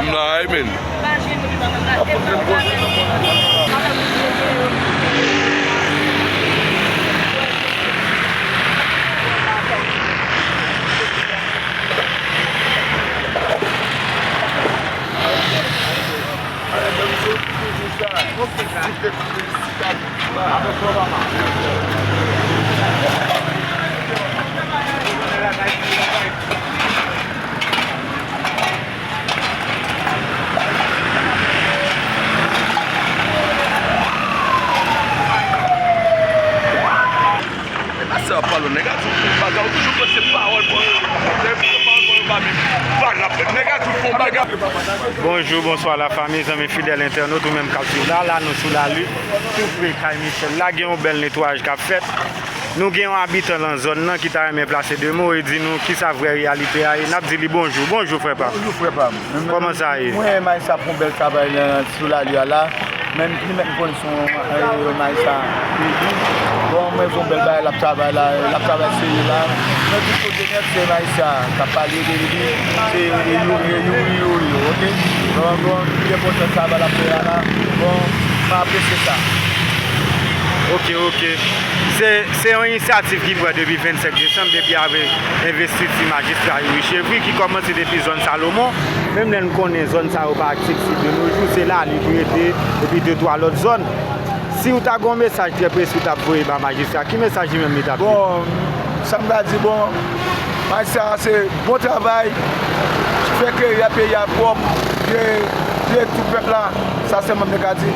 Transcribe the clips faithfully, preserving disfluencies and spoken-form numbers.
M la, wi, men. Pase ap pale negatif pou bagay, ou toujou panse pawòl bon yo, lè pou pawòl bon yo pa vin valab, negatif pou bagay. Bonjou, bonswa lafanmi, zanmi fidèl entènot, ou menm k ap swiv la, la nou sou Lali, tou pre kay Michel la, gen yon bèl netwayaj k ap fèt. Nou gen yon abitan lan zòn nan ki ta renmen plase de mo e di nou kisa vrè reyalite a ye. N ap di li bonjou. Bonjou, frè pa m. Bonjou, frè pa m. Kòman sa ye? Mwen, Mayisa ap fè yon bèl travay nan, sou Lali a la. Men li mèt m konn se yon, eh, Mayisa. Bon, mwen, se yon bèl bagay l ap travay la, l ap travay serye la. Men tout kote nèt, se Mayisa k ap pale de li. Se yo, yo, yo, yo, yo, oke? Bon, bon, li enpòtan travay l ap fè a la. Bon, mwen apresye sa. Oke, oke. Se, se yon inisyativ ki pran depi vennsenk desanm, depi avèk envestiti majistra Youri Chevry ki kòmanse depi zòn Salomon. Menm lè n konnen zòn sa yo pa aksesib de nos jours, se Lali pou rete, epi de twa lòt zòn. Si w ta gen yon mesaj trè presi w t ap voye ba majistra, ki mesaj li menm li t ap di? Bon, sa m ka di, bon, majistra, se bon travay, fè Kreyòl peyi a pwòp, jere, jere tout pèp la, sa sèlman m te ka di.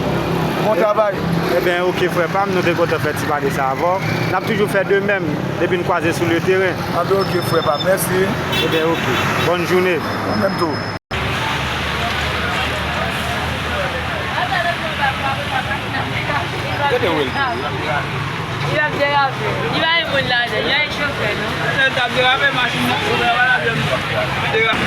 Bon travay. Eben, oke, frè pa m, nou te kontan fè ti pale sa avè w. N ap toujou fè de menm, depi n kwaze sou le teren. Anben, oke, frè pa m, mèsi. Eben, oke. Bòn jounen. Ou menm tou. Gade w. Li ap derape. Li pa yon moun ladan. Li pa yon chofè, non. Lè l t ap derape, machin nan, chofè a pa t ap janm derape.